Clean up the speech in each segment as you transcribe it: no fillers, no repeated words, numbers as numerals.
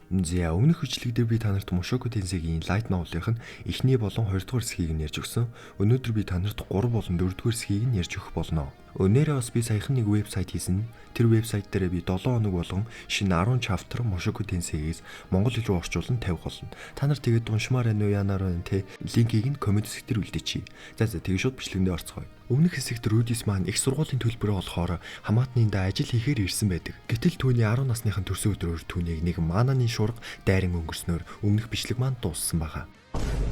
За, өмнөх бичлэг дээр би та нарт Mushoku Tensei-гийн Light Novel-ийн эхний болон хоёрдугаар хэсгийг нь ярьж өгсөн. Өнөөдөр би та нарт 3 болон дөрөвдүгээр хэсгийг нь ярьж өгөх болно. Өнөөрөө бас би саяхан нэг вебсайт хийсэн. Тэр вебсайт дээр би 7 хоног болгон шинэ 10 chapter Mushoku Tensei-гээс монгол хэл рүү орчуулан тавих болно. Та нар тэгээд уншмаар байна уу, яанаар байна те, линкийг нь comment хэсэг дээр үлдээчихье. За, тэгээд шууд бичлэгэндээ орцгоё. Өмнөх хэсэгт Рудис маань их сургуулийн төлбөрөө олохоор хамаатны даа ажил хийхээр ирсэн байдаг. Гэтэл түүний 10 насныхын төрсөн өдрөөр түүнийг нэг маананы шуурга дайран өнгөрснөөр өмнөх бичлэг маань дууссан байгаа.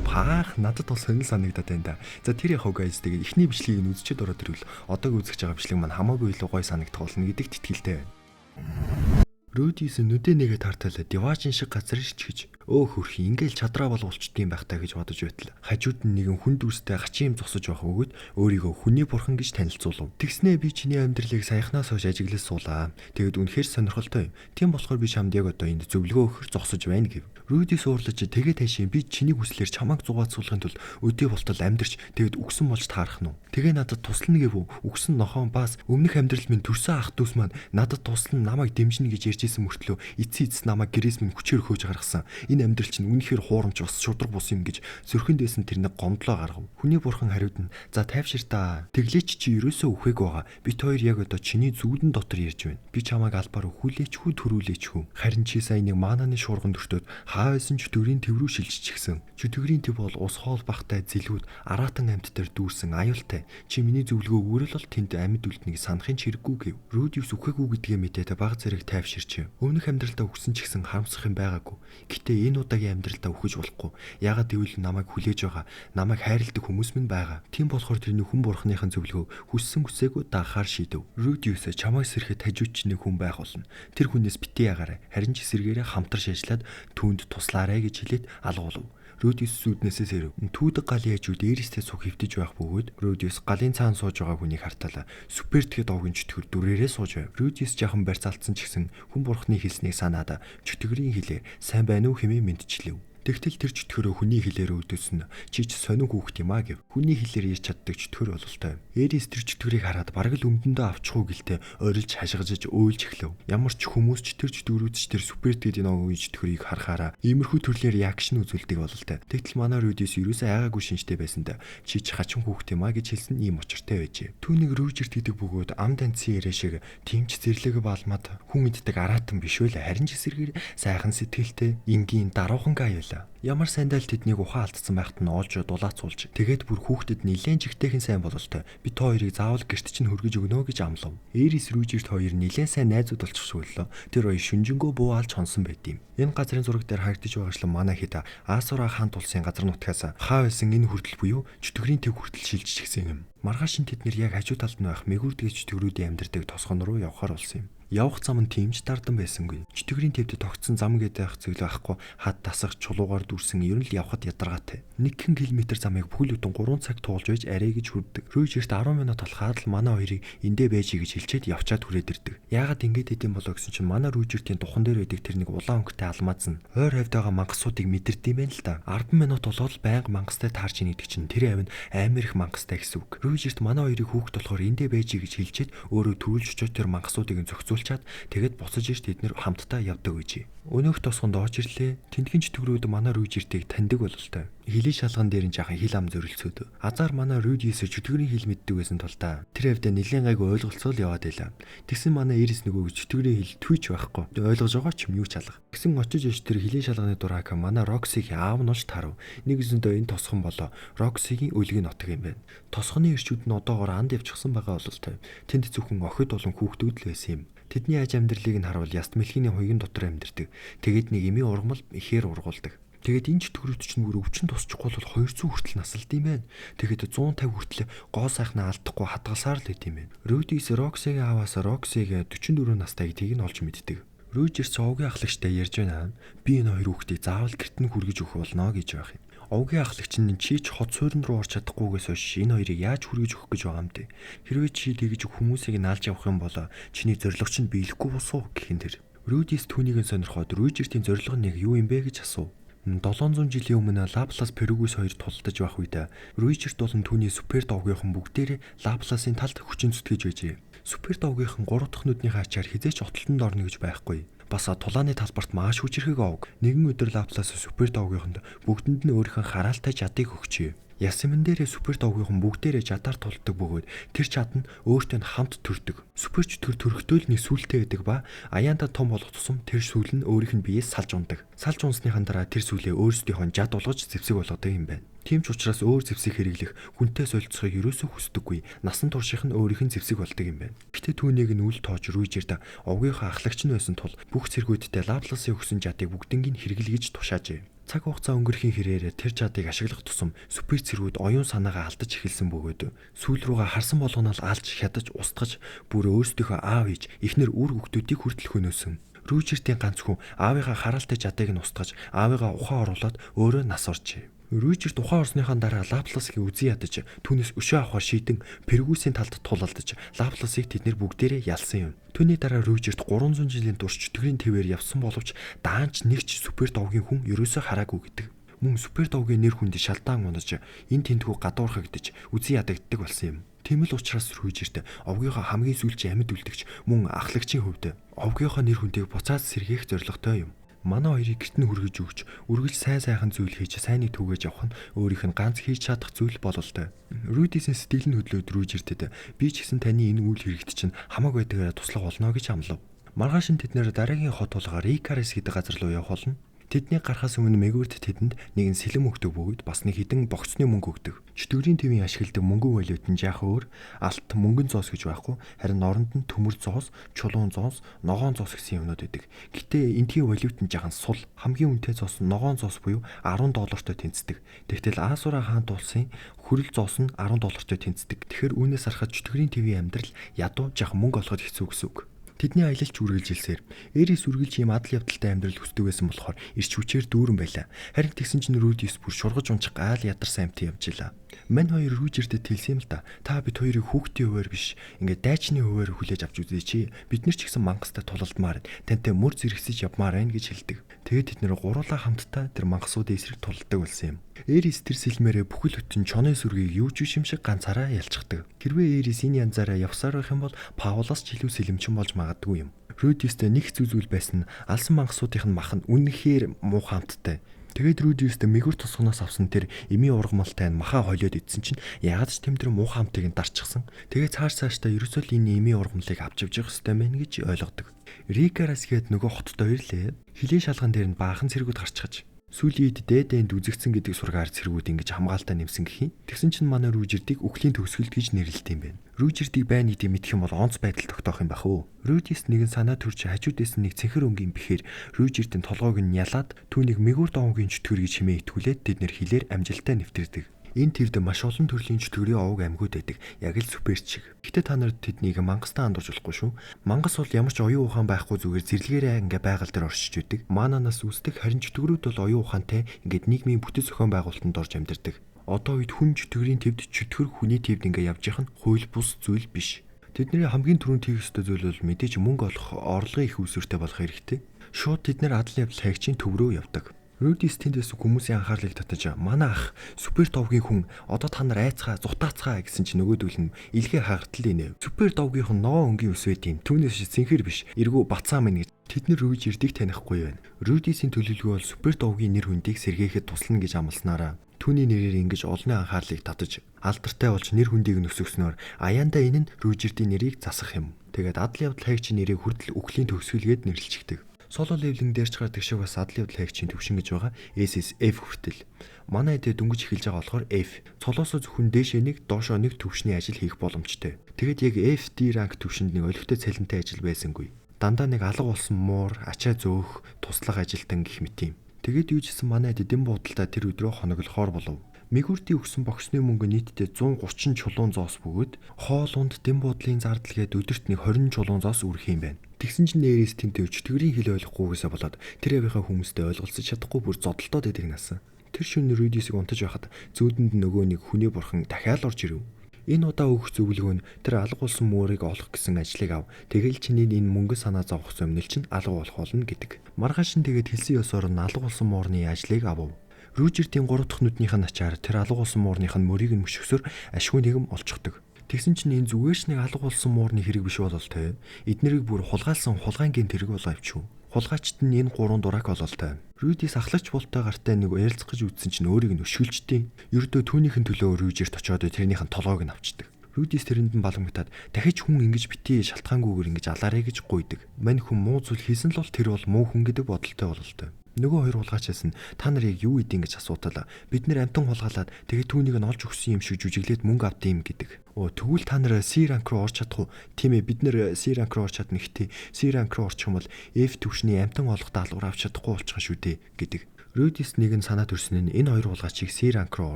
Паах, надад бол сонир санагдаад байна да. За, тэр яг guys, тэгээд эхний бичлэгийг нь үзчихэд ороод ирвэл одоо үзэж байгаа бичлэг маань хамаагүй илүү гоё санагдах болно гэдэгт итгэлтэй байна. Рудис нүдэ нэгэ тартал диваажин шиг газар ирчихэж, "Өө хөрхи, ингээл чадраа бол болчдгийм байх та" гэж бодож байтал хажууд нь нэгэн хүн дүрстэй хачин юм зогсож байх бөгөөд өөрийгөө хүний бурхан гэж танилцуулав. Тэгснээ "Би чиний амьдралыг саяхнаас хойш ажиглаж суулаа. Тэгээд үнэхээр сонирхолтой юм. Тийм болохоор би чамд яг одоо энд зөвлөгөө өгөхөр зогсож байна" гэв. Рудис уурлаж, "Тэгээд хайшин, би чиний хүслээр чамайг зугаацуулахын тулд өдий болтол амьдарч, тэгээд үхсэн болж таарах нь уу? Тэгээ надад туслана гэв үү? Үхсэн нохоон бас өмнөх амьдрал минь төрсөн ах дүүс маань надад туслана, намайг дэмжинэ гэж ярьж исэн мөртлөө эцсийн эцэс намайг гэрээс минь хүчээр хөөж гаргасан. Энэ амьдрал чинь үнэхээр хуурамч, бас шударга бус юм" гэж зүрхэндээс нь тэр нэг гомдлоо гаргав. Хүний бурхан хариуд нь "За, тайвшир та. Тэглээч, чи ерөөсөө үхээгүй байгаа. Бид хоёр яг одоо чиний зүудэн дотор ярьж байна. Би чамайг албаар өхүүлээчхүү, төрүүлээчхүү. Харин чи сая нэг маананы шуурган өртөөд хаа байсан чөтгөрийн төв рүү шилжчихсэн. Чөтгөрийн төв бол ус хоол бахтай зэлүүд, араатан амьд дээр дүүрсэн аюултай. Чи миний зөвлөгөө өгөөрөл бол тэнд амьд үлднийг санахын ч хэрэггүй" гэв. Рудиус үхээгүй гэдгээ мэдээд баг зэрэг тайвширч, өмнөх амьдралдаа үхсэн ч гэсэн харамсах юм байгаагүй. Гэтэ энэ удаагийн амьдралдаа үхэж болохгүй. Яагаад гэвэл намайг хүлээж байгаа, намайг хайрладаг хүмүүс минь байгаа. Тийм болохоор тэрний хүн бурхныхын зөвлөгөөг хүссэн хүсээгүй дагахаар шийдэв. Рудиус, "Чамайг сэрхэд хажууд чинь нэг хүн байх болно. Тэр хүнээс битгий ягарай. Харин ч эсэргээрээ хамтарч ажиллаад түүнд туслаарай" гэж хэлээд алгуулв. Рудиус зүуднээсээ сэрэв. Түүдэг галын хажууд Эристээ суг хэвтэж байх бөгөөд Рудиус галын цаана сууж байгаа хүнийг хартал супер тэгэд овгийн чөтгөр дүрээрээ сууж байв. Рудиус жаахан барьцаалтсан ч гэсэн хүн бурхны хэлснийг санаад чөтгөрийн хэлээр "Сайн байна уу" хэмээн мэндчилэв. Тэгтэл тэр чөтгөрөө хүний хэлээр өдөөсөн "Чи ч сонин хүүхэд юм а" гэв. Хүний хэлээр ярьж чаддаг чөтгөр бололтой. Эрис тэр чөтгөрийг хараад бараг л өмдөндөө авчих уу гэлтэй орилж, хашгижиж, уйлж эхлэв. Ямар ч хүмүүс ч, тэр чөтгөрүүд ч тэр супер тэгэд энэ овгийн чөтгөрийг харахаараа иймэрхүү төрлөөр реaction үзүүлдэг бололтой. Тэгтэл манай Рудис ерөөсөө айгаагүй шинжтэй байсанд "Чи ч хачин хүүхэд юм а" гэж хэлсэн ийм учиртай байжээ. Түүнийг Рүжерт гэдэг бөгөөд ам данцын яриа шиг тийм ч зэрлэг баалмад хүн иддэг араатан биш байл, харин ч эсэргээр сайхан сэтгэлтэй, энгийн, даруухан гай байлаа. Ямар сандал тэднийг ухаан алдсан байхад нь олж дулаацуулж, тэгээд бүр хүүхдэд нилээн жигтэйхэн сайн бололтой. "Би та хоёрыг заавал гэрт чинь хүргэж өгнө" гэж амлав. Эрис, Рүжерт хоёр нилээн сайн найзууд болчихсон лөө. Тэр хоёр шүнжэнгөө буу алж хонсон байд юм. Энэ газрын зураг дээр харагдаж байгаачлан манай хэд Асура хаан тулсын газар нутгаас хаа байсан энэ хүртэл буюу чөтгөрийн төв хүртэл шилжчихсэн юм. Маргааш нь тэд нэр яг хажуу талд нь байх мэгүрдгээ чөтгөрүүдийн амьдардаг тосгон руу явхаар болсон юм. Явах зам нь тийм ч дардан байсангүй. Чөтгөрийн твд тогтсон зам гэдэг байх зүйл байхгүй, хад тасах, чулуугаар дүүрсэн, ер нь л явхад ядаргаатай. 1 км замыг бүхэл бүтэн 3 цаг туулж байж арай гэж хүрдэг. Рүүжерт 10 минут болохаар л манай хоёрыг эндээ байж гэж хэлчихэд явчаад хүрээд ирдэг. Яагаад ингэж идэм болоо гэсэн чинь манай Рүүжертийн духан дээр байдаг тэр нэг улаан өнгөтэй алмаз нь ойр хавьд байгаа мангасуудыг мэдэрдэг юм байна л да. 10 минут болоод байнга мангастай таарч ийн гэдэг чинь тэр авь нь амар их мангастай гэсэн үг. Рүүжерт манай хоёрыг хүүхэд болохоор эндээ байж гэж хэлчихэд өөрөө төрүүлж очиод тэр мангасуудыг зохицуулчаад, тэгээд буцаж ирж тэд нэр хамтдаа явдаг гэжээ. Өнөөх тосгонд орж ирлээ. Тентхэн чөтгөрүүд манай Рүүжертийг таньдаг бололтой. Хилийн шалган дээр нь жаахан хил ам зөрөлцөөд. Азар манай Рүүдис чөтгөрийн хил мэддэг байсан тул та тэр хавьдаа нэлээд гайгүй ойлголцоол яваад байлаа. Тэгсэн манай Эрис нөгөө чөтгөрийн хил түүч байхгүй. Ойлгож байгаа ч юм юу ч алга. Тэгсэн очиж иш тэр хилийн шалганы дураак манай Роксигийн аав нь олж тарав. Нэг зөндөө энэ тосгон болоо Роксигийн өлгийн нутаг юм байна. Тосгоны ирчүүд нь одоогоор анд явчихсан байгаа бололтой. Тэнд зөвхөн охид болон хүүхдүүд л байсан юм. Тэдний аж амьдралыг нь харуул яст мэлхийн хуйган дотор амьдардаг. Тэгээд нэг эмийн ургамал ихээр ургуулдаг. Тэгээд энэ чөтгөрүүд чинь бүр өвчин тусчихгүй бол 200 хүртэл насалд юм байна. Тэгээд 150 хүртэл гоо сайхнаа алдахгүй хадгалсаар л байт юм байна. Рудис Роксигийн ааваас Роксиг 44 настай гэдгийг нь олж мэддэг. Рүжерс овгийн ахлагчтай ярьж байна. "Би энэ хоёр хүүхдийг заавал гэрт нь хүргэж өгөх болно" гэж байх юм. Овгийн ахлагч нь "Чи ч хот суурин руу орч чадахгүйгээс хойш энэ хоёрыг яаж хүргэж өгөх гэж байгаа юм бэ? Хэрвээ чи тэгж хүмүүсийг наалж явах юм бол чиний зорилго чинь биелэхгүй босуу" гэх юм тэр. Рудис түүнийг нь сонирхоод Рүжертийн зорилго нь яг юу юм бэ гэж асуув. 700 жилийн өмнө Лаплас Перугус хоёр тулалдаж байх үед Ричард болон түүний супер довгийнхан бүгдээрээ Лапласын талд хүчин зүтгэж байжээ. Супер довгийнхан 3 дахь нүднийхээ ачаар хизээч отолтонд орно гэж байхгүй. Бас тулааны талбарт маш хүчирхэг овг. Нэгэн өдөр Лаплас супер довгийнхонд бүгдэнд нь өөрийнхөө хараалтай жадыг өгчээ. Ясмэн дээрээ супер довгийнхан бүгдээрээ жадаар тулдаг бөгөөд тэр чад нь өөртөө нь хамт төрдөг. Супер чөтгөр төрөхтөө л нэг сүлтэй байдаг ба аяандаа том болох тусам тэр сүл нь өөрийнх нь биеэс салж ундаг. Салж унсныхан дараа тэр сүлээ өөрсдийнхөө жад болгож зэвсэг болгодог юм байна. Тийм ч учраас өөр зэвсэг хэрэглэх хүнтэй солилцохыг ерөөсөө хүсдэггүй. Насан турших нь өөрийнх нь зэвсэг болдог юм байна. Гэтэ түүнийг нь үл тоож Рүйжерд овгийнхаа ахлагч нь байсан тул бүх цэргүүдтэй Лапласын өгсөн жадыг бүгднийг нь хэрэглэ гэж тушаажээ. Цаг хугацаа өнгөрөхийн хэрээр тэр жадыг ашиглах тусам супер цэргүүд оюун санаагаа алдаж эхэлсэн бөгөөд сүүл рүүгээ харсан болгоно л алж хядаж устгаж бүр өөрсдийнхөө аав ээж эхнэр үр хүүхдүүдийг хүртэл хөнөөсөн. Рүйжердийн ганц хүн аавынхаа хараалтай жадыг нь устгаж аавыгаа ухаан оруулаад өөрөө нас оржээ. Рүйжерт ухаан орсныхаа дараа Лапласыг үзэн ядаж түүнээс өшөө авахар шийдэн Пергусийн талд тулалдаж Лапласыг тэд нэр бүгдээрээ ялсан юм. Түүний дараа Рүйжерт 300 жилийн турш чөтгөрийн твээр явсан боловч даанч нэгч супер довгийн хүн ерөөсөө хараагүй гэдэг. Мөн супер довгийн нэр хүнд шалдаан унаж энэ тентгүү гадуурхагдаж үзэн ядагддаг болсон юм. Тийм л учраас Рүйжерт овгийнхоо хамгийн сүүлчийн амьд үлдэгч мөн ахлагчийн хувьд овгийнхоо нэр хүндийг буцаад сэргээх зорилготой юм. Манай хоёрыг гэрт нь хүргэж өгч, үргэлж сайн сайхан зүйл хийж, сайныг түгээж явах нь өөрийнх нь ганц хийж чадах зүйл бололтой. Рүйдисийн сэтгэл нь хөдлөөд Рүйжертэд би ч гэсэн таны энэ үйл хэрэгт чинь хамаагүй байдгаараа туслах болно гэж амлав. Маргааш нь тэд нэр дараагийн хот тулгаар Икарис гэдэг газар руу явах болно. Тэдний гарахаас өмнө Мегүрт тэдэнд нэгэн сэлэм өгдөг бөгөөд бас нэг хідэн богцны мөнгө өгдөг. Чөтгөрийн твийн ашигладаг мөнгөн валют нь жаахан өөр, алт мөнгөн зоос гэж байхгүй, харин оронд нь төмөр зоос, чулуун зоос, ногоон зоос гэсэн юмнууд байдаг. Гэтэ эндхийн валют нь жаахан сул. Хамгийн үнэтэй зоос нь ногоон зоос буюу 10 доллартай тэнцдэг. Тэгтэл Асура хаант улсын хүрэл зоос нь 10 доллартай тэнцдэг. Тэгэхээр үүнээс харахад чөтгөрийн твийн амьдрал ядуу жаахан мөнгө олоход хэцүү гэсэн үг. Тэдний аялалч үргэлжилсээр Эрис үргэлж ийм адал явдалтай амьдрал хүсдэг байсан болохоор ирч хүчээр дүүрэн байлаа. Харин тэгсэн чинь Рүүдис бүр шургаж унчих гаал ядарсан амт явжээ. Мань хоёр Рүүжертэд хэлсэн юм л да. Та бид хоёрыг хүүхдийн хуваар биш, ингээд дайчны хуваар хүлээж авч үзээч. Бид нар ч гэсэн мангастай тулалдмаар, тантай мөр зэрэгсэж явмаар байна гэж хэлдэг. Тэгээд тэд нэр гуруулаа хамтдаа тэр мангасуудын эсрэг тулалдаг болсон юм. Эрис тэр сэлмээрээ бүхэл бүтэн чоны сүргийг юу ч юм шиг ганцаараа ялчихдаг. Хэрвээ Эрис энэ янзаараа явсаар байх юм бол Паулаас ч илүү сэлэмчин болж магадгүй юм. Рүүдистэй нэг хэцүү зүйл байсан нь алсан мангасуудын мах нь үнэхээр муухай амттай. Тэгээд Рүүдистэй мэгүр тусганаас авсан тэр эмийн ургамалтай нь махаа холиод идсэн чинь ягаад ч тэм тэр муухай амтыг нь дарчихсан. Тэгээд цааш цаашдаа ерөөсөө л энэ эмийн ургамлыг авч явж явах ёстой мэн гэж ойлгодог. Рикарас гээд нөгөө хоттой ирлээ. Хилийн шалган дээр нь баахан цэргүүд гарчхаж сүүлийн үед дээдэнд үзэгдсэн гэдэг сургаар цэргүүд ингэж хамгаалтаа нэмсэн гэх юм. Тэгсэн чинь манай Рүүжердийг үхлийн төгсгөлд гэж нэрлэлт юм байна. Рүүжердийг байна гэдгийг мэдэх юм бол онц байдал тогтоох юм бах уу. Рүүдис нэгэн санаа төрж хажуудээс нэг цэнхэр өнгийн бэхээр Рүүжердийн толгойг нь ялаад түүнийг мэгүр доонгийн чөтгөр гэж хэмээн итгүүлээд тэд нэр хилээр амжилттай нэвтэрдэг. Энэ твд маш олон төрлийн чөтгөрийн овг амьгууд байдаг. Яг л суперч шиг. Гэтэ та нар тэднийг мангастай андуурч болохгүй шүү. Мангас бол ямар ч оюун ухаан байхгүй зүгээр зэрлэгээрээ ингээ байгаль дээр оршиж байдаг. Мананаас үүсдэг, харин чөтгөрүүд бол оюун ухаантай ингээд нийгмийн бүтэц зохион байгуулалтанд орж амьдардаг. Одоо үед хүн чөтгөрийн твд, чөтгөр хүний твд ингээ явж явах нь хууль бус зүйл биш. Тэдний хамгийн түрүүнд хийх ёстой зүйл бол мэдээж мөнгө олох, орлогын их үүсвэртэй болох хэрэгтэй. Шууд тэд нар адал явдал хайгчийн төв рүү явдаг. Рүүдис тэнд байсан хүмүүсийн анхаарлыг татаж манай ах супер довгийн хүн одоо та нар айцгаа зутаацгаа гэсэн чинь нөгөөдөл нь илгээ хагартал инээ. Супер довгийнх нь ногоон өнгийн ус байд юм. Түүнээс цэнхэр биш. Эргүү бацаа минь гэж тэд нар Рүүжердийг танихгүй байна. Рүүдисийн төлөвлөгөө бол супер довгийн нэр хүндийг сэргээхэд туслана гэж амласнараа түүний нэрээр ингэж олонний анхаарлыг татаж алдартай болж нэр хүндийг нөсгснөөр аяандаа энэ нь Рүүжердийн нэрийг засах юм. Тэгээд адал явдал хайгчийн нэрийг хүртэл үхлийн төгсгөлгээд нэрлэлчихдэг. Соло левелинг дээр ч гардаг шиг бас адал явдал хайгчийн төвшин гэж байгаа SSF хүртэл. Манай эдээ дөнгөж эхэлж байгаа болохоор F. Цолоосоо зөвхөн дээшээ нэг, доошоо нэг төвшний ажил хийх боломжтой. Тэгээд яг FD ранк төвшөнд нэг олигтой цалинтай ажил байсангүй. Дандаа нэг алга болсон муур, ачаа зөөх, туслах ажилтан гэх мэт юм. Тэгээд юу ч гэсэн манай эд дэм буудалдаа тэр өдрөө хоноглохоор болов. Мэгүртийн өгсөн богцны мөнгө нийтдээ 130 чулуун зоос бөгөөд хоол унд дэм буудлын зардал гээд өдөрт нэг 20 чулуун зоос үрэх юм байна. Тэгсэн чинь нэрээс тэнтэй чөтгөрийн хэл ойлгохгүйгээсээ болоод тэр явынхаа хүмүүстэй ойлголцож чадахгүй бүр зодолдоод байдаг насан. Тэр шөнө Рүүдисийг унтаж байхад зүүдэнд нөгөө нэг хүний бурхан дахиад орж ирэв. Энэ удаа өгөх зөвлөгөө нь тэр алга болсон мөрийг олох гэсэн ажлыг ав. Тэгэл чиний энэ мөнгө санаа зовох зомнил чинь алга болох болно гэдэг. Маргааш нь тэгээд хэлсэн ёсоор нь алга болсон муурны ажлыг авав. Рүүжердийн 3 дахь нүднийх нь ачаар тэр алга болсон муурных нь мөрийг нь мөшгсөөр ашгүй нэгэн олчихдог. Тэгсэн чинь энэ зүгээр ч нэг алга болсон муурны хэрэг биш болол тоо. Эднэрийг бүр хулгайлсан хулгайн гэмт хэрэг болоо явчихв. Хулгайчид нь энэ 3 дураак ололтой. Рудис ахлагч болтой гартай нэг ярилцах гэж үзсэн чинь өөрийг нь өшгөлжтiin. Ердөө түүнийхэн төлөө Ружерт очиод тэрнийх нь толгойг нь авчдаг. Рудис тэрэнд нь баламгитаад дахиж хүн ингэж битгий шалтгаангүйгээр ингэж алаарэ гэж гуйдаг. Мань хүн муу зүйл хийсэн л бол тэр бол муу хүн гэдэг бодолтой бололтой. Нөгөө хоёр хулгайчаас нь та нар яг юу идэв гэж асуутал бид нэр амтан хулгайлаад тэгээд түүнийг нь олж өгсөн юм шиг жүжиглээд мөнгө авд юм гэдэг. Тэгвэл та нар C rank руу орж чадах уу? Тийм ээ, бид нэр C rank руу орж чадна гэхдээ C rank руу орчих юм бол F түвшний амтан олох даалгавар авч чадахгүй болчих шүү дээ гэдэг. Рудис нэг нь санаа төрсөн нь энэ хоёр хулгайчийг C rank руу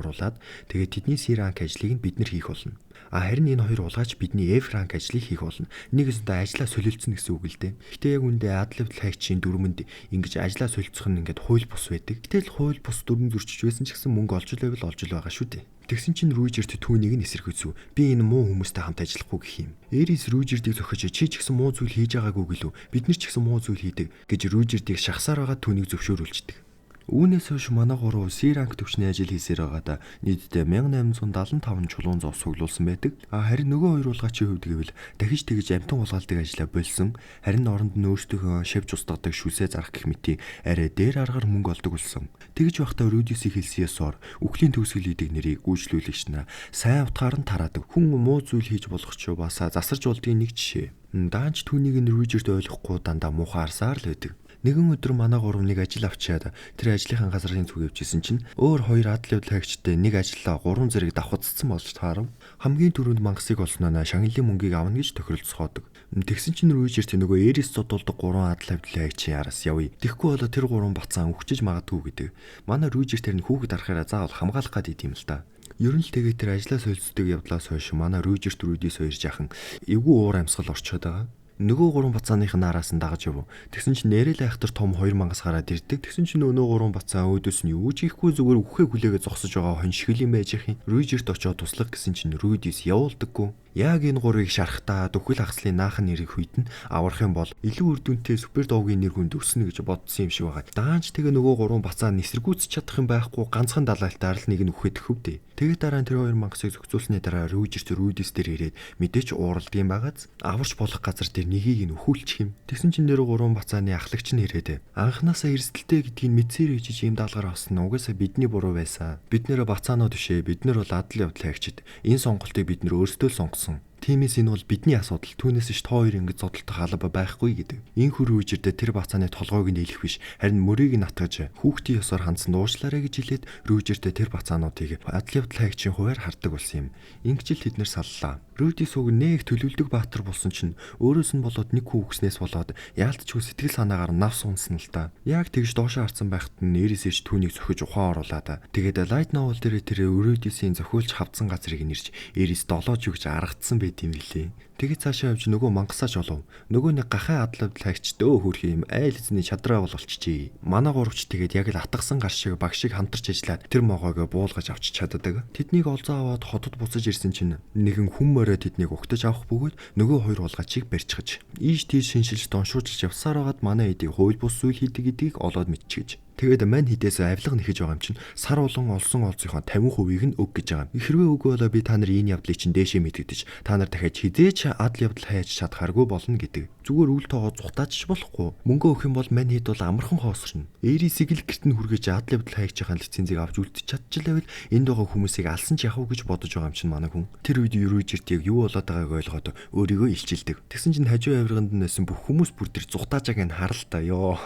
оруулаад тэгээд тэдний C rank ажлыг нь бид нэр хийх болно. А харин энэ хоёр хулгайч бидний F rank ажлыг хийх болно. Нэг өсөндөө ажлаа солилцсон гэсэн үг л дээ. Гэтэ яг үндэ адал явдал хайгчийн дүрмэнд ингэж ажлаа солилцох нь ингээд хууль бус байдаг. Гэтэл хууль бус дүрм зөрчиж байсан ч гэсэн мөнгө олж л байвал олж л байгаа шүү дээ. Тэгсэн чинь Ружерт түүнийг нь эсэргүүцв. Би энэ муу хүмүүстэй хамт ажиллахгүй гэх юм. Эрис Ружертийг зохиж чи ч гэсэн муу зүйл хийж байгаагүй гэлүү. Бид нар ч гэсэн муу зүйл хийдэг гэж Ружертийг шахсаар байгаа түүнийг зөвшөөрүүлждэг. Үүнээс хойш манай гурав C rank түвшний ажил хийсээр байгаадаа нийтдээ 1875 чулуун зов суглуулсан байдаг. А харин нөгөө хоёр хулгайчийн хувьд гэвэл дахиж тэгж амтан хулгайлдаг ажлаа болсон. Харин оронд нь өөрсдийнхөө шавж устгадаг шүлсээ зарах гэх мэтийн арай дээр аргаар мөнгө олдог болсон. Тэгж байхдаа Рудисийг хэлсэн ёсоор үхлийн төгсгөл хийдэг нэрийг гүйцлүүлэгч нар сайн утгаар нь тараадаг. Хүн муу зүйл хийж болох ч бас засарч болдгийн нэг жишээ. Даанч түүнийг нь Ружерт ойлгохгүй дандаа муухай арсаар л байдаг. Нэгэн өдөр манай гурав нэг ажил авчиад тэр ажлынхаа газрын зүг явжсэн чинь өөр хоёр адал явдал хайгчтай нэг ажлаа 3 зэрэг давхацсан болж таарав. Хамгийн түрүүнд мангасыг олсноо шагналын мөнгийг авна гэж тохиролцоходог. Тэгсэн чинь Ружерт нөгөө Эрис зодуулдаг 3 адал явдлын хайгчийн араас явъя. Тэгэхгүй болоо тэр 3 бацаан үхчиж магадгүй гэдэг. Манай Ружерт тэр нь хүүхэд арахаараа заавал хамгаалах гээд идэм л та. Ер нь л тэгээд тэр ажлаа солилцдог явдлаас хойш манай Ружерт Рудис хоёр жаахан эвгүй уур амьсгал орчход байгаа. Нөгөө 3 бацааных нь араас нь дагаж яв. Тэгсэн чинь нэрэл айхтар том 2000-аас гараад ирдэг. Тэгсэн чинь нөгөө 3 бацаа өөдөөс нь юу ч хийхгүй зүгээр үхээ хүлээгээ зогсож байгаа хон шиг юм байж их юм. Ружерт очоод туслах гэсэн чинь Рудис явуулдаггүй. Яг энэ гурыг шарахтаа дөхөл хагслын наахан нэрийг үед нь аврах юм бол илүү үр дүнтэй супер довгийн нэр хүнд өснө гэж бодсон юм шиг байгаа. Даанч тэгээ нөгөө 3 бацаа нисэргүүцэж чадах юм байхгүй ганцхан далайлтаар л нэг нь үхээд төхөвдөө. Тэгээ дараа нь тэр 2 мангасыг зохицуулсны дараа Ружерт Рудис дээр ирээд мэдээч ууралдгийн байгааз аварч болох газар дээр нэгийг нь өхүүлчих юм. Тэгсэн чинь нэр 3 бацааны ахлагч нь ирээд анханасаа эрсдэлтэй гэдгийг мэдсээр ижиж ийм даалгаар авсан нь угаасаа бидний буруу байсан. Бид нэр бацаанууд бишээ. Бид нар бол адал явдал хайгчид. Энэ сонголтыг бид нар өөрсдөө л сонгосон. Тиймээс энэ бол бидний асуудал. Түүнээс ш та хоёр ингэж зодтолдох алба байхгүй гэдэг. Инхүр үжирдээ тэр бацааны толгойг нь илэх биш. Харин мөрийг нь атгаж хүүхдийн ёсоор хандсан уучлаарай гэж хэлээд Ружертэй тэр бацаануудыг адал явдал хайгчийн хуваар хардаг болсон юм. Ингэжил тэд нэр саллаа. Рудис уг нэг төлөвлөдөг баатар болсон чинь өөрөөс нь болоод нэг хүү өгснээс болоод яалтчгүй сэтгэл санаагаар навс унсан л та. Яг тэгж доошоо харсан байхад нь Эрис ирж түүнийг зөхиж ухаан оруулаад тэгээд Light Novel дээр тэр Рудисийн зохиолч хавцсан газрыг нэрч Эрис долоож өгч аргацсан байт юм билээ. Тэгээд цаашаа явж нөгөө мангасаач олов. Нөгөө нэг гахай адал явдал хайгч дөө хөрх юм айл эзний чадраа бол болчихжээ. Манай гуравч тэгээд яг л атгасан гар шиг баг шиг хамтарч ажиллаад тэр могоогоо буулгаж авчиж чаддаг. Тэднийг олзоо аваад хотод буцаж ирсэн чинь нэгэн хүн морой тэднийг угтаж авах бөгөөд нөгөө хоёр хулгайчийг барьчихаж. Ийш тийш шиншилж доншуучилж явсаар байгаад манай эдийг хууль бус зүйл хийдэг гэдгийг олоод мэдчихэж. Тэгээд мань хідээс авилга нэхэж байгаа юм чинь сар улан олсон олзынхоо 50%-ийг нь өг гэж байгаа юм. Хэрвээ үгүй болоо би та нар энэ явдлыг чинь дээшээ мэдэгдэж та нар дахиад хизээч адал явдал хайж чадхааргүй болно гэдэг. Зүгээр үл тоогоо зутаач болохгүй. Мөнгө өгөх юм бол мань хэд бол амархан хоосорно. Эрисийг л гэрт нь хүргэж адал явдал хайгчийн лицензийг авч үлдчих чадчихлаа байвал энд байгаа хүмүүсийг алсан ч яах вэ гэж бодож байгаа юм чинь манай хүн. Тэр үед Ружерт яг юу болоод байгааг ойлгоод өөрийгөө илчилдэг. Тэгсэн чинь хажуу авирганд нь байсан бүх хүмүүс бүр тэр зутаажааг нь харалтаа ёо.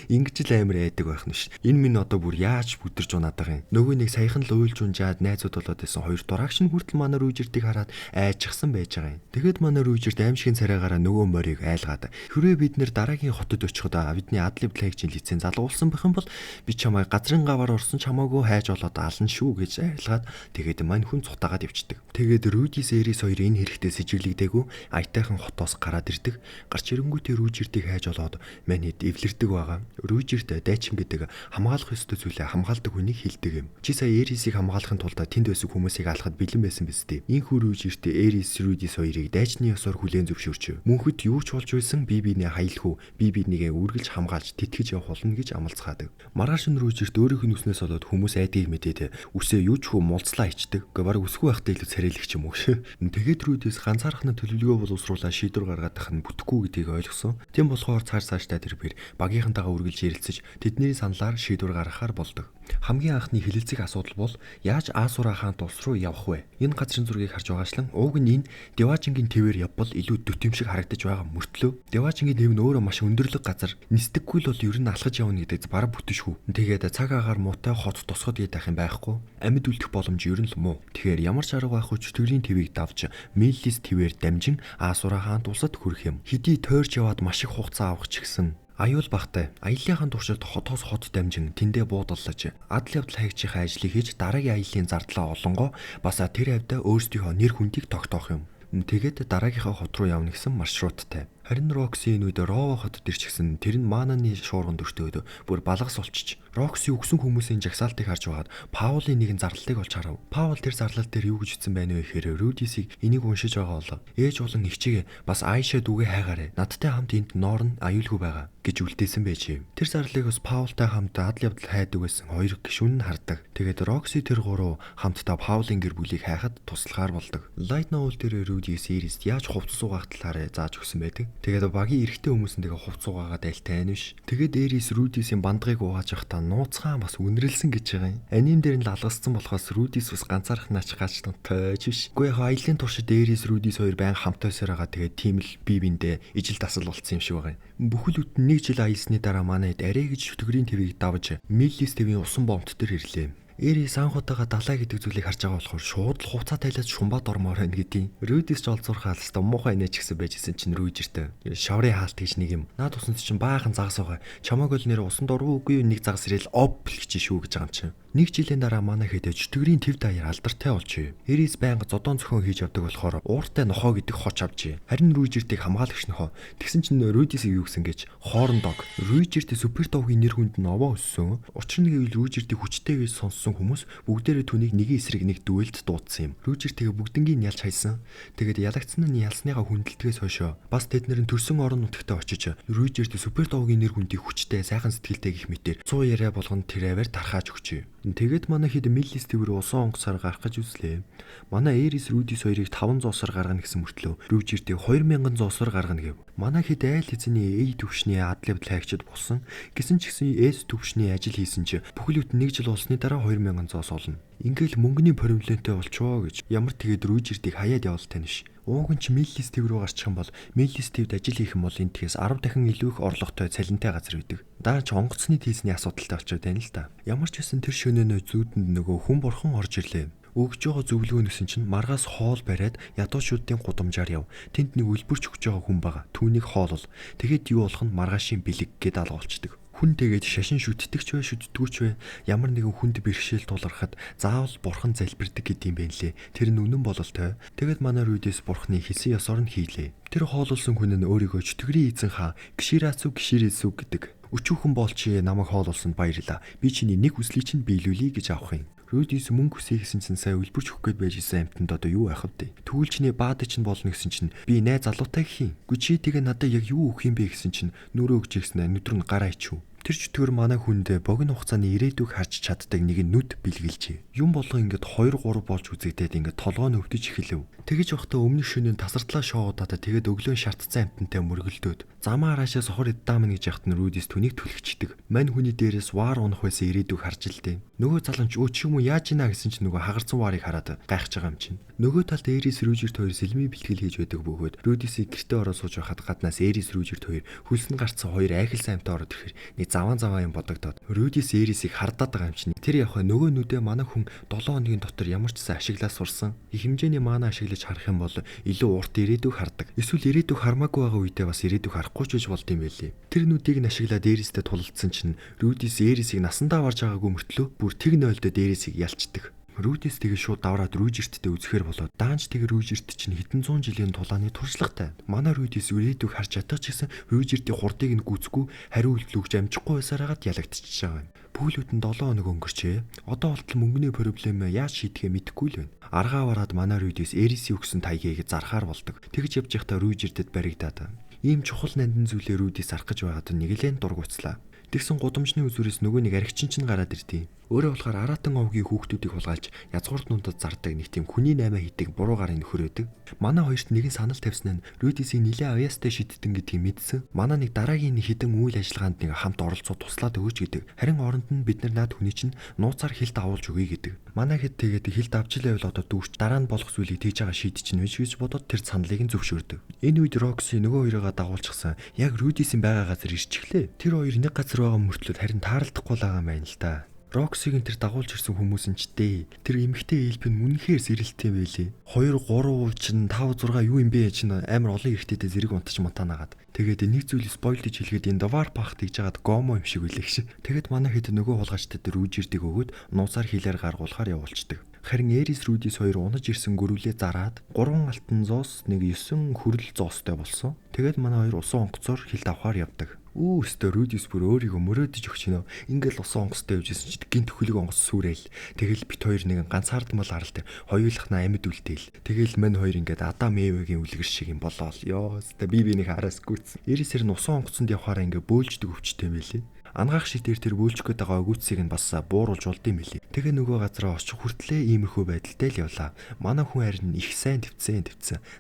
Ингэж л амар айдаг байх нь ш. Энэ минь одоо бүр яаж бүдэрч унаад байгаа юм. Нөгөө нэг саяхан л уйлж унжаад найзууд болоод байсан хоёр дураагч нь хүртэл манай Ружертийг хараад айчихсан байж байгаа юм. Тэгэд манай Ружерт аимшигын царайгаараа нөгөө морийг айлгаад хэрвээ бид нэр дараагийн хотод очиход бидний адал явдал хайгчийн лиценз залгуулсан байх юм бол би чамайг газрын гаваар орсон ч хамаагүй хайж болоод ална шүү гэж айлгаад тэгээд мань хүн цутаагаад явчихдаг. Тэгээд Рудис Эрис хоёр энэ хэрэгтээ сэжиглэгдээгүй аятайхан хотоос гараад ирдэг. Гарч ирэнгүүтээ Ружертийг хайж олоод мань хэд эвлэрдэг байгаа. Ружерт дайчин гэдэг хамгаалах ёстой зүйлээ хамгаалдаг хүнийг хэлдэг юм. Чи сая Эрисийг хамгаалахын тулд тэнд байсан хүмүүсийг алхахад бэлэн байсан биз дээ. Инхүү Рүжирт Эрис Рүдис хоёрыг дайчны ёсоор хүлээн зөвшөөрч. Мөнхөд юу ч болж байсан бие биенээ хаялгүй, бие биенийгээ үргэлж хамгаалж тэтгэж явах болно гэж амлацгаадаг. Маргааш нь Рүжирт өөрийнх нь үснээс болоод хүмүүс айдгийг мэдээд үсээ юу ч хүү мулцлаа ичдэг. Гэхдээ бараг үсгүй байхдаа илүү царайлах юм уу. Тэгээд Рүдис ганцаархнаа төлөвлөгөө боловсруулаад шийдвэр гаргаад тах нь бүтэхгүй гэдгийг ойлгосон. Тийм болохоор цааш цаашдаа тэр бэр багийнхантайгаа үргэлж ярилцаж тэдний саналаар шийдвэр гаргахаар болдог. Хамгийн анхны хэлэлцэх асуудал бол яаж Асура хаан улс руу явах вэ? Энэ газрын зургийг харж байгаачлан ууг нь энэ Деважингийн твээр явбал илүү дөт юм шиг харагдаж байгаа мөртлөө Деважингийн төв нь өөрөө маш өндөрлөг газар, нисдэггүй л бол ер нь алхаж явна гэдэг бараг бүтэн шүү. Тэгээд цаг агаар муутай хот тусгад гээд байх юм байхгүй. Амьд үлдэх боломж ер нь л муу. Тэгэхээр ямар ч арга байхгүй чөтгөрийн твийг давж Миллис твээр дамжин Асура хаан улсад хүрэх юм. Хэдий тойрч яваад маш их хугацаа авах ч гэсэн аюул багтай. Аяллахын туршид хотоос хот дамжин тэндээ буудаллаж адал явдал хайгчийнхаа ажлыг хийж дараагийн аяллаа зардлаа олонгоо бас тэр хавьдаа өөрсдийнхөө нэр хүндийг тогтоох юм. Тэгээд дараагийнхаа хот руу явна гэсэн маршруттай. Харин Рокси энэ үед Рова хотод ирчихсэн тэр нь Мананы шуурганд өртөөд бүр балгас болчих. Рокси өгсөн хүмүүсийн жагсаалтыг харж байгаад Паулын нэгэн зарлалыг олж харав. Паул тэр зарлал дээр юу гэж утсан байна вэ гэхээр Рудисийг энийг уншиж байгаа бол ээж болон эгчигээ бас Айша дүүгээ хайгаарэ. Надтай хамт энд ноорн аюулгүй байгаа гэж үлдээсэн байжээ. Тэр зарлалыг бас Паултай хамт адал явдал хайдаг байсан хоёр гишүүн нь хардаг. Тэгээд Рокси тэр гурав хамтдаа Паулын гэр бүлийг хайхад туслахаар болдог. Light novel дээр Рудис Эрист яаж хувцас угаах талаар зааж өгсөн байдаг. Тэгээд багийн эрэгтэй хүмүүс нь тэгээ хувц угаагаад айлтай нь биш. Тэгээд Эрис Рудисийн бандгыг угааж явахдаа нууцхан бас үнэрлсэн гэж байгаа юм. Аним дээр нь л алгассан болохоос Рудис бас ганцаархнаач гач тойж биш. Үгүй яг аялын туршид Эрис Рудис хоёр байн хамт байсаар байгаа. Тэгээд тийм л бие биендээ ижил дасал болцсон юм шиг байгаа юм. Бүхэл бүтэн нэг жил аялсны дараа манайд арай гэж чөтгөрийн твийг давж Миллис твийн усан бомт дээр ирлээ. Эрис анхудаага далай гэдэг зүйлийг харж байгаа болохоор шууд л хувцас тайлаад шумбаад ормоор байна гэдیں۔ Рудис ч олзуурхаа л хэвээр муухай инээч гэсэн байжсэн чинь Рүжиртэй шаврын хаалт гэж нэг юм. Наад усанд чинь баахан загас байгаа. Чамааг бол нэр усанд орвоо үгүй юу нэг загас ирээл оп л гэж шүү гэж байгаа юм чинь. Нэг жилийн дараа манай хэд чөтгөрийн төв даяар алдартай болжээ. Эрис байнга зодон зөхөн хийж явдаг болохоор ууртай нохоо гэдэг хоч авчээ. Харин Рүжиртийг хамгаалагч нохоо. Тэгсэн чинь Рудисийг юу гэсэн гэж хоорондог. Рүжирт супер довгийн нэр хүнд нь овоо өссөн. Учир нь гэвэл Рүжиртийг хүчтэй гэж сонссон хүмүүс бүгдээрээ түүнийг нэгin эсрэг нэг дуэлд дуудсан юм. Рүжир тэгээ бүгднгийн ялж хайсан. Тэгээд ялагдсан нь ялсныгаа хүндэлдгээс хойшоо бас тэд нэр нь төрсөн орон нутагтаа очиж Рүжирт супер довгийн нэр хүндийг хүчтэй сайхан сэтгэлтэй гих мэтэр 100 яриа болгон тэр аваар тархааж өгчээ. Тэгээд манай хэд Миллис твэр усан онгоцоор гарах гэж үзлээ. Манай Эрис Рудис хоёрыг 500-аар гаргана гэсэн мөртлөө Рүжиртийг 2100-аар гаргана гэв. Манай хэд айл эзэний A төвшний адал явдал хайгчид болсон. Гэсэн ч гэсэн S төвшний ажил хийсэн чи бүхэл бүтэн нэг жил болсны дараа 2100-аас олно. Ингээл мөнгөний проблемтэй болчихоо гэж ямар тэгээд Рүжиртийг хаяад явуултай биш. Ууг нь ч Миллис төв рүү гарчих юм бол Миллис төвд ажил хийх юм бол энэ тэгээс 10 дахин илүү их орлоготой цалинтай газар байдаг. Даа ч онгоцны тийсний асуудалтай болчиход байна л да. Ямар ч байсан тэр шөнөөнөө зүүдэнд нөгөө хүн бурхан орж ирлээ. Өгж байгаа зөвлөгөө нөсөн чинь маргаас хоол бариад ядуучуудын гудамжаар яв. Тэнд нэг үлбэрч өгч байгаа хүн байгаа. Түүнийг хоолол. Тэгэхэд юу болох нь маргаашийн бэлэг гэд алгуулцдаг. Хүн тэгээд шашин шүтдэгч бай шүтдэгч бай ямар нэгэн хүнд бэрхшээл тулгархад заавал бурхан залбирдаг гэдэм байх лээ. Тэр нь үнэн бололтой. Тэгээд манай Рудис бурханы хэлсэн ёсоор нь хийлээ. Тэр хоололсон хүн нь өөрийгөө чөтгөрийн эзэн хаан Гширацу Гширисү гэдэг. Өчүүхэн бол чи намайг хоололсонд баярлаа. Би чиний нэг хүслийг чинь биелүүлье гэж авах юм. Рудис мөнгө хүсье гэсэн чинь сая үлбэрч өгөх гээд байж исэн амьтанд одоо юу байх вэ? Тэгвэл чиний баад чинь болно гэсэн чинь би найз залуутай гэх юм. Үгүй чи тэгээ надад яг юу өгөх юм бэ гэсэн чинь нүрээ өгч ирсэн нүдэр нь гараа ичв. Тэр чөтгөр манай хүндээ богино хугацааны ирээдүйг харж чаддаг нэг нүд бэлгэлжээ. Юм болгон ингээд 2 3 болж үзэгдээд ингээд толгой нь өвдөж эхэлв. Тэгэж явахдаа өмнөх шөнийн тасардлаа шоудаадаа тэгээд өглөө шартцсан амьтантай мөргөлдөөд замаа хараашаа сохор эддаамн гэж яхад нь Рудис түүнийг түлхчихдэг. Мань хүний дээрээс ваар унах байсан ирээдүйг харж л дээ. Нөгөө заланч өө чи юм уу яаж ийна гэсэн чинь нөгөө хагарцсан ваарыг хараад гайхаж байгаа юм чинь. Нөгөө талд Эрис Рүжирт хоёр сэлмийн бэлтгэл хийж байдаг бөгөөд Рудисийг гэртээ ороо сууж байхад гаднаас Эрис Рүжирт хоёр хөлсөн гарцсан хоёр айхалсан амьтан ороод ирэхээр нэг заван заван юм бодогдоод Рудис Эрисийг хардаад байгаа юм чинь. Тэр явах нөгөө нүдээ манай хүн 7 хоногийн дотор ямар ч гэсэн ашиглаа сурсан. Их хэмжээний маана ашиглаж харах юм бол илүү урт ирээдүйг хардаг. Эсвэл ирээдүйг хармаагүй байгаа үедээ бас ирээдүйг харахгүй ч гэж болд юм байлээ. Тэр нүдийг нь ашиглаад Эристээ тулалдсан чинь Рудис Эрисийг насандаа варж байгаагүй мөртлөө бүр тэг нойлдод Эрисийг ялчдаг. Рүүдис тэгээ шууд давраад Рүжирттэй үзэхээр болоод даанч тэгээ Рүжирт чинь хэдэн зуун жилийн тулааны туршлагатай. Манай Рүүдис ирээдүг харж чадах ч гэсэн Рүжиртийн хурдыг нь гүйцэхгүй хариу үйлдэл өгч амжихгүй байсараагаад ялагдчихж байгаа юм. Бүхлүүд нь 7 хоног өнгөрчээ. Одоо болтол мөнгөний проблем яаж шийдэхээ мэдэхгүй л байна. Аргаа бараад манай Рүүдис Эрисийн өгсөн таягийг зархаар болдог. Тэгж явж байхдаа Рүжиртэд баригдаад. Ийм чухал нандин зүйлээ Рүүдис зарах гэж байгаад нэг л дургуцлаа. Тэгсэн гудамжны үзүүрээс нөгөө нэг архичин чинь гараад ирдیں۔ Өөрөө болохоор Аратан овгийн хүүхдүүдийг хулгайлж язгууртнуудад зардаг нэг тийм хүний наймаа хийдэг буруу гарын нөхөр байдаг. Манай хоёрт нэгэн санал тавьсан нь Рүүдисийг нилээ авьяастай шидтэн гэдгийг мэдсэн. Манай нэг дараагийн нэг хідэн үйл ажиллагаанд нэг хамт оролцоо туслаад өгөөч гэдэг. Харин оронд нь бид нар наад хүний чинь нууцаар хилд авуулж өгье гэдэг. Манай хэд тэгээд хилд авч л байвал одоо дүүрч дараа нь болох зүйлийг тэгж байгаа шийдчихнэ биш гэж бодоод тэр саналыг нь зөвшөөрдөг. Энэ үед Рокси нөгөө хоёроо дагуулчихсан. Яг Рүүдисийн байгаа газар ирчихлээ. Тэр хоёр нэг газар байгаа мөртлөө харин таарлахгүй л байгаа юм байна л да. Роксиг энэ тэр дагуулж ирсэн хүмүүс нь ч дээ. Тэр эмэгтэй элб нь үнэнхээр сэрэлттэй байлээ. 2 3 чинь 5 6 юу юм бэ чинь амар олон эрэгтэйтэй зэрэг унтаж мутаанагаад. Тэгээд нэг зүйл spoil гэж хэлгээд энэ Довар пахт хийж хагаад гомо юм шиг үлээ гэж. Тэгээд манай хэд нөгөө хулгайчтай дээр Рүжирдийг өгөөд нуусаар хилээр гаргуулахаар явуулчдаг. Харин Эрис Рүүдис хоёр унаж ирсэн гөрвлээ зараад 3 алтан зоос нэг 9 хүрэл зоостой болсон. Тэгээд манай хоёр усан онгоцоор хилд авахаар явдаг. Үү өстө Рүүдис бүр өөрийгөө мөрөөдөж өгч гинөө. Ингээл усан онгоцтой явж исэн чинь гинт хөлөг онгоц сүрээл. Тэгэл бит хоёр нэгэн ганцаардмал аралтай хоёулахна амьд үлдээл. Тэгэл мань хоёр ингээд Адам Эвэгийн үлгэр шиг юм болоол. Ёо өстө би бинийг араас гүйцсэн. Эрисэр нь усан онгоцонд явахаараа ингээ бөөлждөг өвчтэй юм байлээ. Ангаах шиг дээр тэр бөөлжих гээд байгаа өгөөцсийг нь бас бууруулж болд юм билий. Тэгээ нөгөө газараа очих хүртлээ иймэрхүү байдалтай л явлаа. Манай хүн харин их сайн твцэн.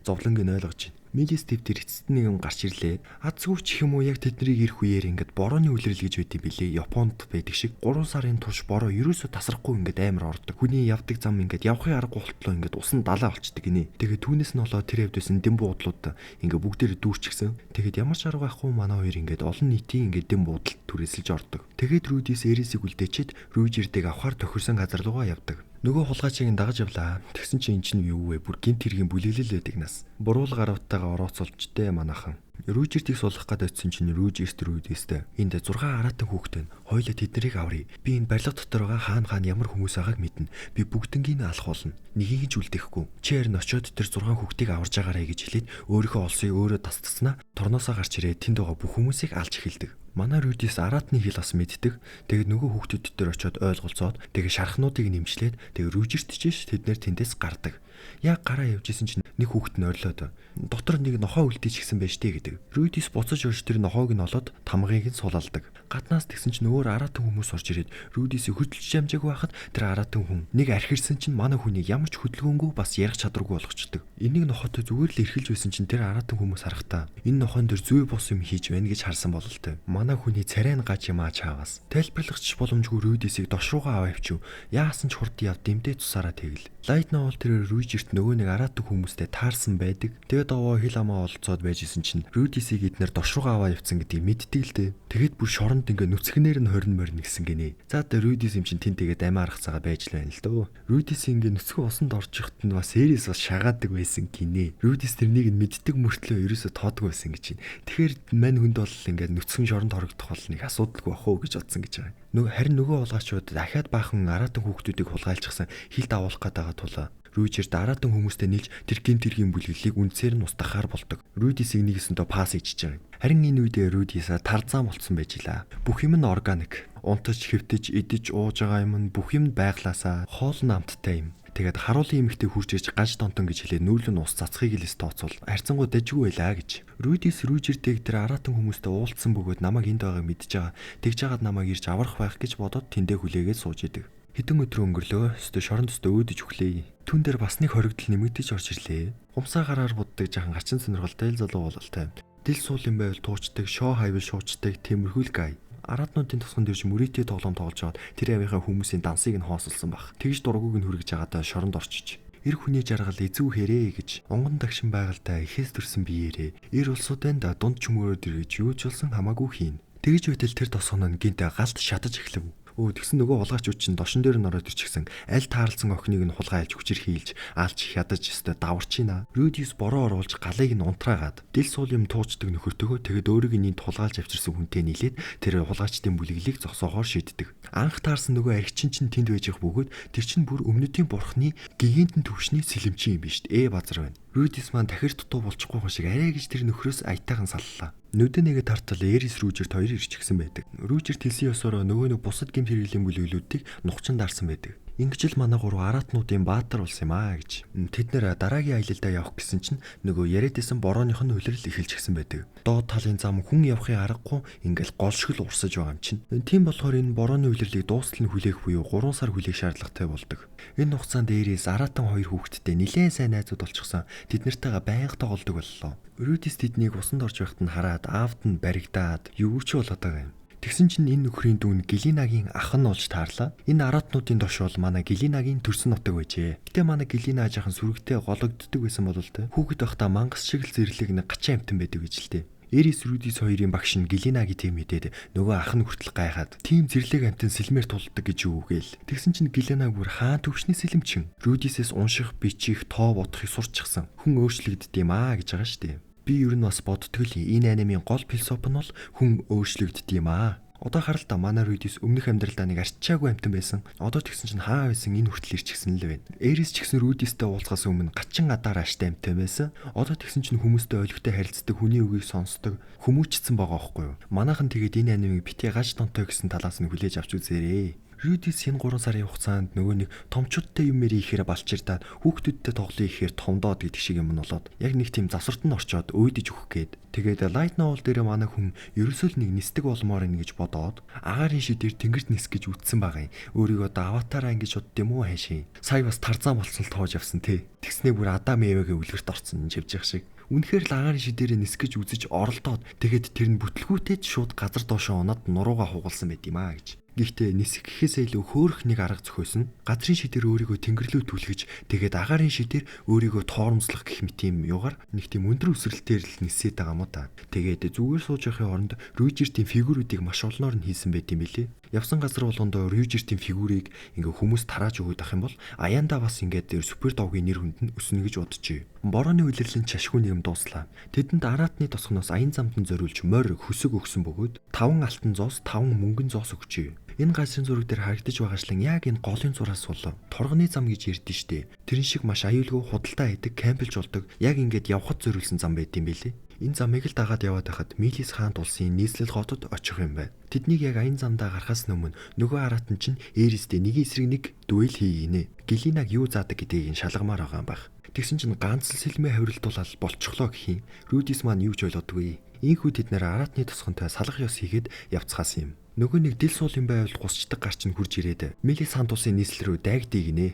Зовлонг нь ойлгож байна. Милис төв тэр эцэст нэг юм гарч ирлээ. Азгүй ч юм уу яг тэднийг ирэх үеэр ингээд борооны үлрэл гэж байд юм билээ. Японд байдаг шиг 3 сарын турш бороо ерөөсөө тасрахгүй ингээд амар ордог. Хүний явдаг зам ингээд явахын аргагүй болтлоо ингээд усан далай болчдөг гинэ. Тэгээд түүнээс нь болоод тэр явд байсан дэм буудлууд ингээд бүгдээр дүүрчихсэн. Тэгээд ямар ч арга байхгүй манай хоёр ингээд олон нийтийн ингээд дэм буудалд түрээсэлж ордог. Тэгээд Рүүдис Эрисийг үлдээчихэд Рүүжирдэг авахар тохирсон газар руугаа явдаг. Нөгөө хулгайчийг нь дагаж явлаа. Тэгсэн чинь эн чинь юу вэ? Бүр гинт хэргийн бүлэглэл байдаг нас. Буруул гаравтайгаа орооцолчтэй манайхан. Рүүжиртийг суулгах гээд очисон чинь Рүүжирт Рүүдистэй. Энд 6 аратан хүүхдээ хоёулаа тэднийг аврыг. Би энэ барилга дотор байгаа хаана хаана ямар хүмүүс байгааг мэднэ. Би бүгднгийг нь алах болно. Нэгийг ч үлдээхгүй. Чи харин очиод тэр 6 хүүхдийг аварж байгаарай гэж хэлээд өөрийнхөө олсыг өөрөө тасцснаа торноосоо гарч ирээд тэнд байгаа бүх хүмүүсийг алж эхэлдэг. Манай Рүүдис аратны хэл бас мэддэг. Тэгээд нөгөө хүүхдүүд дээр очиод ойлголцоод тэгээд шархнуудыг нэмжлээд тэгээд Рүүжирт чиш тэд нэр тэндээс гардаг. Яг гараа явж исэн чинь нэг хүүхэд нь орилоод дотор нэг нохоо үлдээч гисэн байж тээ гэдэг. Рүүдис буцаж орж тэр нохоог нь олоод тамгыг нь сулалдаг. Гаднаас тэгсэн чинь өөр аратан хүмүүс орж ирээд Рүүдисийг хөдөлж амжаагүй байхад тэр аратан хүн нэг архирсан чинь манай хүнийг ямар ч хөдөлгөөнгүй бас ярих чадваргүй болгочдөг. Энийг нохоотой зүгээр л эрхэлж байсан чинь тэр аратан хүмүүс харахтаа энэ нохон дээр зүй бус юм хийж байна гэж харсан бололтой. Манай хүний царай нь гаж юм аа чаавас. Тайлбарлагч боломжгүй Рүүдисийг дош руугаа аваа явчих. Яасан ч хурд яв дэмдээ тусаараа тэгэл. Лайт новел тэр Рүүжирт нөгөө нэг аратан хүмүүстэй таарсан байдаг. Тэгээд овоо хил амаа олцоод байж исэн чинь Рүүдисийг эднэр дош руугаа аваа явцсан гэдгийг мэддэг л дээ. Тэгээд бүр шоронд ингээ нүцгэнээр нь хорин морин гэсэн гинэ. За тэр Рүүдис юм чинь тэн тэгээд амиа аргацаагаа байж л байна л дөө. Рүүдис ингээ нүцгэн усанд орж ихт нь бас Эрис бас шагаадаг байсан гинэ. Рүүдис тэрнийг нь мэддэг мөртлөө ерөөсө тоодгүй байсан гэж байна. Тэгэхээр мань хүнд бол ингээ нүцгэн шоронд хорогдох бол нэг асуудалгүй бах уу гэж бодсон гэж байгаа. Харин нөгөө хулгайчууд дахиад баахан аратан хүүхдүүдийг хулгайлчихсан хилд авуулах гээд байгаа тул Рүүжирт аратан хүмүүстэй нийлж тэр гэмт хэргийн бүлэглэлийг үндсээр нь устгахаар болдог. Рүүдисийг нэгэсэндээ пас ичж байгаа. Харин энэ үедээ Рүүдиса тарзаан болцсон байж илаа. Бүх юм нь органик. Унтаж, хэвтэж, идэж, ууж байгаа юм нь бүх юм байглаасаа хоол нь амттай юм. Тэгээд харуулын эмэгтэй хурж ирж гаж донтон гэж хэлээд нүүрлэн ус цацхыг л тооцвол харьцангуй дажгүй байлаа гэж. Рүүдис Рүүжиртэйг тэр аратан хүмүүстэй уулзсан бөгөөд намайг энд байгааг мэдж байгаа. Тэгж жагаад намайг ирж аврах байх гэж бодоод тэндээ хүлээгээд сууж идэг. Хэдэн өдөр өнгөрлөө. Өстө шорон төстө өөдөж өглөө. Түн дээр бас нэг хоригдол нэмэгдэж орж ирлээ. Гумсаа гараар буддаг жахан гачин сонирхолтой л залуу бололтой. Дил суул юм байвал туучдаг, шоо хайвал шуучдаг тиймэрхүү л гай. Аратнуудын тосгон дэрж мөрийтэй тоглоом тоглож аваад тэр авийнхаа хүмүүсийн дансыг нь хоосолсон баг. Тэгж дургуг нь хүргэж байгаадаа шоронд орчиж. Эр хүний жаргал эзүү хэрээ гэж онгон дагшин байгальтай ихээс төрсэн биеэрээ. Эр улсуудын да дунд чөмөрөөд ирж юу ч болсон хамаагүй хийн. Тэгж байтал тэр тосгон нь гинт галт шатаж эхлэв. Өө тэгсэн нөгөө хулгайчууд чинь дошин дээр нь ороод ирчихсэн. Аль таарлсан охиныг нь хулгай альж хүчээр хийлж алж хядаж өстой даварч ийна. Рудис бороо оруулж галыг нь унтраагаад дэл суул юм туучдаг нөхөртөөгөө тэгээд өөрийг нь энд хулгайлж авчирсан хүнтэй нийлээд тэр хулгайчдын бүлэглэлийг зогсоохоор шийддэг. Анх таарсан нөгөө архичин чинь тэнд байж явах бөгөөд тэр чинь бүр өмнөдийн бурхны гигантын төвшний сэлэмчин юм биш үү? Базар байна. Рудис маань тахир дутуу болчихгүй хүн шиг арай гэж тэр нөхрөөс аятайхан саллаа. Нүдэн нэгэ тартал Эрис Рүжерт хоёр ирчихсэн байдаг. Рүжерт хэлсэн ёсороо нөгөө нэг бусад гэмт хэрэглийн бүлэглүүдийг нухчин дарсан байдаг. Ингэж л манай гурав аратнуудын баатар болсон юм аа гэж. Тэд нэр дараагийн аялалдаа явах гэсэн чинь нөгөө яриад исэн борооных нь улирал эхэлчихсэн байдаг. Доод талын зам хүн явахын аргагүй ингээл гол шиг л урсаж байгаа юм чинь. Тийм болохоор энэ борооны улирлыг дуустал нь хүлээх буюу 3 сар хүлээх шаардлагатай болдог. Энэ хугацаанд Эрис аратан хоёр хүүхэдтэй нилээн сайн найзууд болчихсон. Тэд нартайгаа байнга тоглодог боллоо. Рудис тэднийг усанд орж байхад нь хараад аавд нь баригдаад юу ч болоод байгаа юм. Тэгсэн чинь энэ нөхрийн дүү нь Гэлинагийн ах нь болж таарлаа. Энэ аратнуудын дош бол манай Гэлинагийн төрсөн нутаг байжээ. Гэтэ манай Гэлина жаахан сүрэгтэй гологддог байсан болол тоо. Хүүхэд байхдаа мангас шиг л зэрлэг нэг гачин амтан байдаг гэж л дээ. Эрис Рудис хоёрын багш нь Гэлинагийн тийм мэдээд нөгөө ах нь хүртэл гайхаад тийм зэрлэг амтан сэлмээр тулдаг гэж юу гээл. Тэгсэн чинь Гэлина бүр хаан төвшний сэлэмчин. Рудисээс унших, бичих, тоо бодохыг сурччихсан. Хүн өөрчлөгддөг юм аа гэж байгаа шүү дээ. Би ер нь бас боддгоо л энэ анимын гол философи нь бол хүн өөрчлөгддөг юм аа. Одоо харал та манай Рудис өмнөх амьдралдаа нэг арчаагүй амтан байсан. Одоо тэгсэн чинь хаа байсан энэ хүртэл ирчихсэн л байна. Эрис ч гэсэн Рудистэй уулзахаас өмнө гачин адаар аштай амтан байсан. Одоо тэгсэн чинь хүмүүстэй олигтой харилцдаг, хүний үгийг сонсдог, хүмүүжсэн байгаа байхгүй юу? Манайхан тэгээд энэ анимыг битгий гаж донтой гэсэн талаас нь хүлээж авч үзээрэй. Рудис энэ 3 сарын хугацаанд нөгөө нэг томчуудтай юм ярих ихээр балчирдаад хүүхдүүдтэй тоглоё ихээр томдоод гэдэг шиг юм нь болоод яг нэг тийм завсарт нь орчоод өөдөж өгөх гээд тэгээд light novel дээр манай хүн ерөөсөө л нэг нисдэг болмоор ин гэж бодоод агаарын шидээр тэнгэрт нис гэж үтсэн байгаа юм. Өөрийгөө одоо аватараа ингэж бодд юм уу хайшин. Сая бас Тарзан болсон л тоож явсан те. Тэгснээ бүр Адам Евагийн үлгэрт орсон чивж явах шиг. Үнэхээр л агаарын шидээрээ нисгэж үзэж оролдоод тэгээд тэр нь бүтлгүүтээд шууд газар доошоо унаад нурууга хугалсан байт юм аа гэж. Гэхдээ нисэх гэхээсээ илүү хөөрөх нэг арга зохиосон. Газрын шидээр өөрийгөө тэнгэрлүү түлхэж тэгээд агаарын шидээр өөрийгөө тоормслох гэх мэт юм юугаар нэг тийм өндөр өсрэлтээр л нисээд байгаа юм уу та. Тэгээд зүгээр сууж явахын оронд Рүжертийн фигүрүүдийг маш олноор нь хийсэн байт юм билээ. Явсан газар болгондоо Рүжертийн фигүрийг ингээ хүмүүс тарааж өгöd ах юм бол аяндаа бас ингээд супер довгийн нэр хүнд нь өснө гэж боджээ. Борооны улирлын чашгүй нэгм дууслаа. Тэдэнд аратны тосгоноос аян замд нь зориулж морь хөсөг өгсөн бөгөөд 5 алтан зоос 5 мөнгөн зоос өгчээ. Энэ газрын зураг дээр харагдаж байгаачлан яг энэ голын зураас болов. Торгоны зам гэж ярьдэн штэ. Тэрэн шиг маш аюулгүй худалдаа хийдэг, кемпэлж болдог. Яг ингээд явхад зориулсан зам байд юм билээ. Энэ замыг л дагаад яваад байхад Милис хаант улсын нийслэл хотод очих юм байна. Тэднийг яг аян замдаа гарахаас өмнө нөгөө аратан чинь Эристээ нэг эсрэг нэг дуэл хийгинэ. Гэлинаг юу заадаг гэдгийг нь шалгамаар байгаа юм байх. Тэгсэн чинь ганц л сэлмээ хавиралдуулаад болчихлоо гэх юм. Рудис маань юу ч ойлгодгүй. Ийхүү тэд нэр аратны тосгонтой салах ёс хийгээд явцгаасан юм. Нөгөө нэг дил суул юм байвал гусчдаг гарч нь хурж ирээд Милис хаант улсын нийслэл рүү дайгдгийг нэ.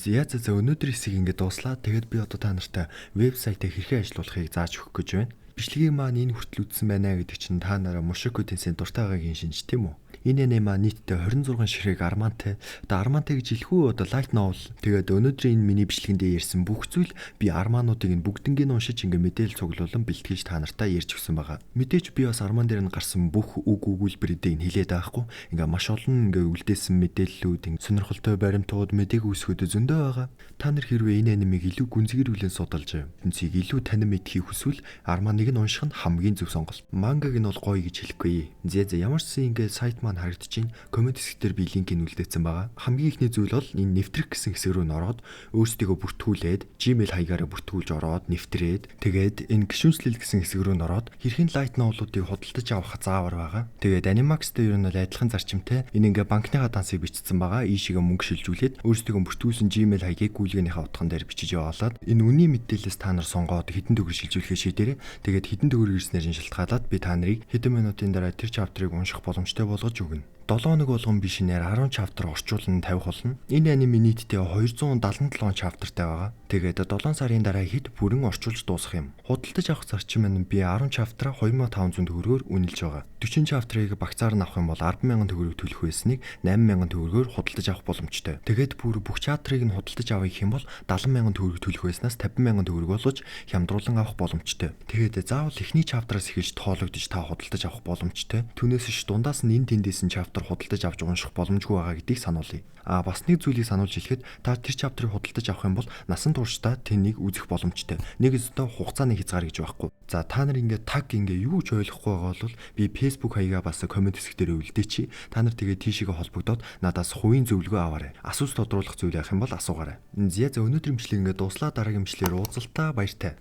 За за өнөөдөр хэсэг ингээд дууслаа. Тэгээд би одоо та нартай вебсайтаа хэрхэн ажиллуулахыг зааж өгөх гэж байна. Бичлэгийг маань энэ хүртэл үзсэн байна гэдэг чинь та нараа Mushoku Tensei дуртай байгаагийн шинж тийм үү? Энэ нэ маань нийтдээ 26 ширхэг армантай. Одоо армантай гэж хэлэхүү одоо light novel. Тэгээд өнөөдрийн энэ миний бичлэгэндээ ярьсан бүх зүйл би армануудыг нь бүгднгийг нь уншиж ингээ мэдээлэл цуглуулан бэлтгэж та нартай ярьж өгсөн байгаа. Мэдээж би бас арман дээр нь гарсан бүх үг өгүүлбэрүүдийг нь хэлээд байхгүй. Ингээ маш олон ингээ үлдээсэн мэдээллүүд, сонирхолтой баримтууд, мэдээг үүсгүүд зөндөө байгаа. Та нар хэрвээ энэ анимыг илүү гүнзгийрүүлэн судалж, ертөнцийг илүү танин мэдхийг хүсвэл арманыг нь унших нь хамгийн зөв сонголт. Мангаг нь бол гоё гэж хэлэхгүй. Зэ ямар ч сан ингээ сайт маань харагдаж байна. Коммент хэсэг дээр би линкийг үлдээсэн байгаа. Хамгийн эхний зүйл бол энэ нэвтрэх гэсэн хэсэг рүү н ороод өөрсдийгөө бүртгүүлээд Gmail хаягаараа бүртгүүлж ороод нэвтрээд тэгээд энэ гишүүнчлэл гэсэн хэсэг рүү н ороод хэрхэн light novel-уудыг худалдаж авах заавар байгаа. Тэгээд Animax-тэй ер нь бол адилхан зарчимтай. Энэ ингээ банкныхаа дансыг бичсэн байгаа. Ийшээгээ мөнгө шилжүүлээд өөрсдийгөө бүртгүүлсэн Gmail хаягийг гүйлгээнийхээ утган дээр бичиж яваалаад энэ үнийн мэдээлэлээс та нар сонгоод хэдэн төгрөг шилжүүлэхээ шийдээрэй. Тэгээд хэдэн төгрөг ирснээр нь шалтгаалаад би та нарыг хэдэн минутын дараа тэр чаптерыг унших боломжтой болгож өгнө. 7 хоног болгон би шинээр 10 чаптер орчуулан тавих болно. Энэ аниме нийтдээ 277 чаптертай байгаа. Тэгээд 7 сарын дараа хэд бүрэн орчуулж дуусгах юм. Худалдаж авах зарчим нь би 10 чаптераа 2500 төгрөгөөр үнэлж байгаа. 40 чаптерыг багцаар нь авах юм бол 10,000 төгрөг төлөх байсныг 8,000 төгрөгөөр худалдаж авах боломжтой. Тэгээд бүр бүх чаптерыг нь худалдаж авах гэх юм бол 70,000 төгрөг төлөх байснаас 50,000 төгрөг болгож хямдруулан авах боломжтой. Тэгээд заавал эхний чаптераас эхэлж тоологдож та худалдаж авах боломжтой. Түүнээс ш дундаас нь энэ тэндээс нь чаптер chapter худалдаж авч унших боломжгүй байгаа гэдгийг сануулъя. А бас нэг зүйлийг сануулж хэлэхэд та тэр chapter-ыг худалдаж авах юм бол насан туршдаа тэнийг үзэх боломжтой. Нэг өстөө хугацааны хязгаар гэж байхгүй. За, та нар ингээд таг ингээ юу ч ойлгохгүй байгаа бол би Facebook хаягаа бас comment хэсэг дээр үлдээчи. Та нар тэгээ тийшээгээ холбогдоод надаас хувийн зөвлөгөө аваарай. Асуулт тодруулах зүйл яах юм бол асуугаарай. За, өнөөдрийн бичлэг ингээд дууслаа, дараагийн бичлэгээр уулзалтаа, баяртай.